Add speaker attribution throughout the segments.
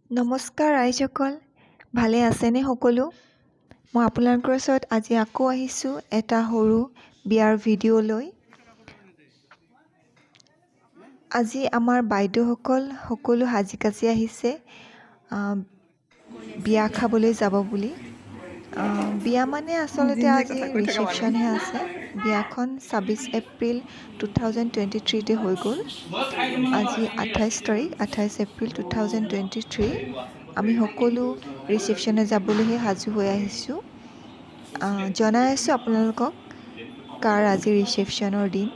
Speaker 1: নমস্কাৰ ৰাইজসকল, ভালে আছেনে সকলো? মই আপোনালোকৰ ওচৰত আজি আকৌ আহিছোঁ এটা সৰু বিয়াৰ ভিডিঅ' লৈ। আজি আমাৰ বাইদেউসকল সকলো সাজি কাজি আহিছে বিয়া খাবলৈ যাব বুলি। বিয়া মানে আচলতে আজি ৰিচেপশ্যনহে আছে। বিয়াখন 26 এপ্ৰিল 2023তে হৈ গ'ল। আজি 28 তাৰিখ, 28 এপ্ৰিল 2023। আমি সকলো ৰিচেপশ্যনে যাবলৈহে সাজু হৈ আহিছোঁ। জনাই আছোঁ আপোনালোকক কাৰ আজি ৰিচেপশ্যনৰ দিন।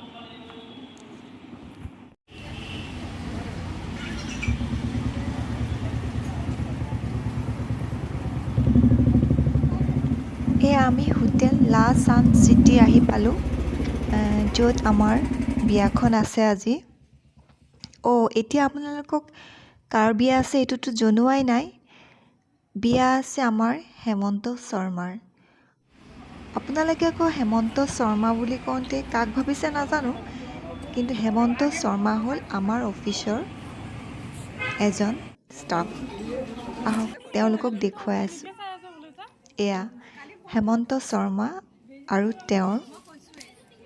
Speaker 1: এয়া আমি হোটেল লা ছান চিটি আহি পালোঁ, য'ত আমাৰ বিয়াখন আছে আজি। অ', এতিয়া আপোনালোকক কাৰ বিয়া আছে এইটোতো জনোৱাই নাই। বিয়া আছে আমাৰ হেমন্ত শৰ্মাৰ। আপোনালোকে আকৌ হেমন্ত শৰ্মা বুলি কওঁতে কাক ভাবিছে নাজানো, কিন্তু হেমন্ত শৰ্মা হ'ল আমাৰ অফিচৰ এজন ষ্টাফ। আহক, তেওঁলোকক দেখুৱাই আছোঁ। এয়া হেমন্ত শৰ্মা আৰু তেওঁৰ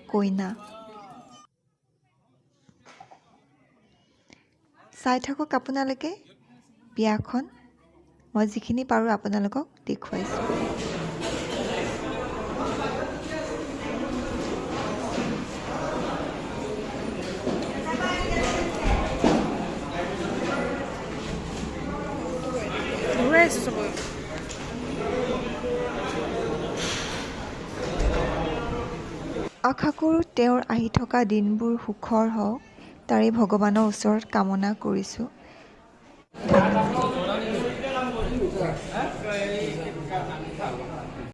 Speaker 1: কইনা। চাই থাকক আপোনালোকে বিয়াখন, মই যিখিনি পাৰোঁ আপোনালোকক দেখুৱাইছোঁ।
Speaker 2: ঘূৰাই আছো চবকে।
Speaker 1: আশা কৰোঁ তেওঁৰ আহি থকা দিনবোৰ সুখৰ হওক, তাৰে ভগৱানৰ ওচৰত কামনা কৰিছোঁ। ধন্যবাদ।